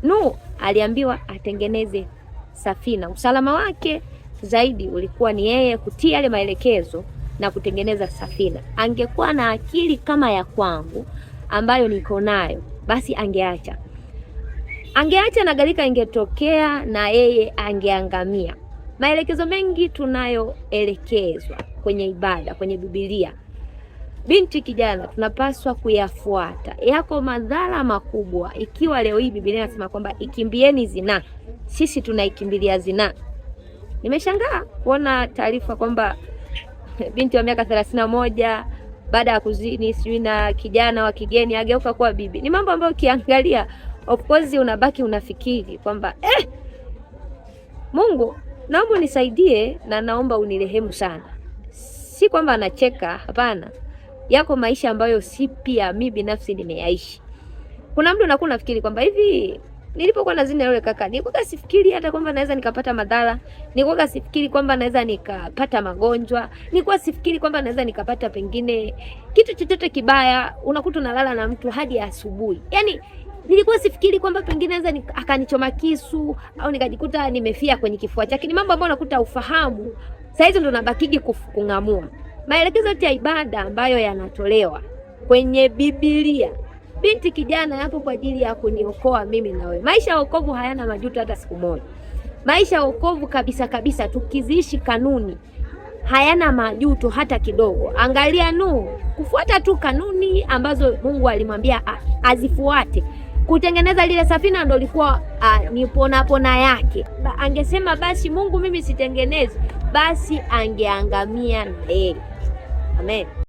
Nuhu aliambiwa atengeneze safina. Usalama wake zaidi ulikuwa ni yeye kutii yale maelekezo na kutengeneza safina. Angekuwa na akili kama ya kwangu ambayo niko nayo, basi angeacha, angeacha na gharika ingetokea na yeye angeangamia. Maelekezo mengi tunayoelekezwa kwenye ibada, kwenye Biblia, binti kijana, tunapaswa kuyafuata. Yako madhara makubwa ikiwa leo hii Biblia inasema kwamba ikimbieni zinaa, sisi tunaikimbilia zinaa. Nimeshangaa kuona taarifa kwamba binti wa miaka 31 baada ya kuzini sijui na kijana wa kigeni ageuka kuwa bibi. Ni mambo ambayo ukiangalia, of course unabaki unafikiri kwamba Mungu naomba unisaidie na naomba unirehemu sana. Si kwamba anacheka, hapana. Yako maisha ambayo si pia mi binafsi nimeyaishi. Kuna mtu unakuwa unafikiri kwamba hivi nilipokuwa nazini na yule kaka, nilikuwa sifikiri hata kwamba naweza nikapata madhara, nilikuwa sifikiri kwamba naweza nikapata magonjwa, nilikuwa sifikiri kwamba naweza nikapata pengine kitu chochote kibaya. Unakuta unalala na mtu hadi asubuhi, yaani nilikuwa sifikiri kwamba pengine naweza akanichoma kisu au nikajikuta nimefia kwenye kifua chake. Ni mambo ambayo unakuta ufahamu saa hizo ndo nabakigi kung'amua. Maelekezo yote ya ibada ambayo yanatolewa kwenye Biblia, binti kijana, yapo kwa ajili ya kuniokoa mimi na wewe. Maisha ya wokovu hayana majuto hata siku moja. Maisha ya wokovu kabisa kabisa, tukiziishi kanuni, hayana majuto hata kidogo. Angalia Nuhu, kufuata tu kanuni ambazo Mungu alimwambia azifuate kutengeneza lile safina ndo likuwa ni pona pona yake. Angesema basi Mungu mimi sitengenezi, basi angeangamia na yeye. Amen.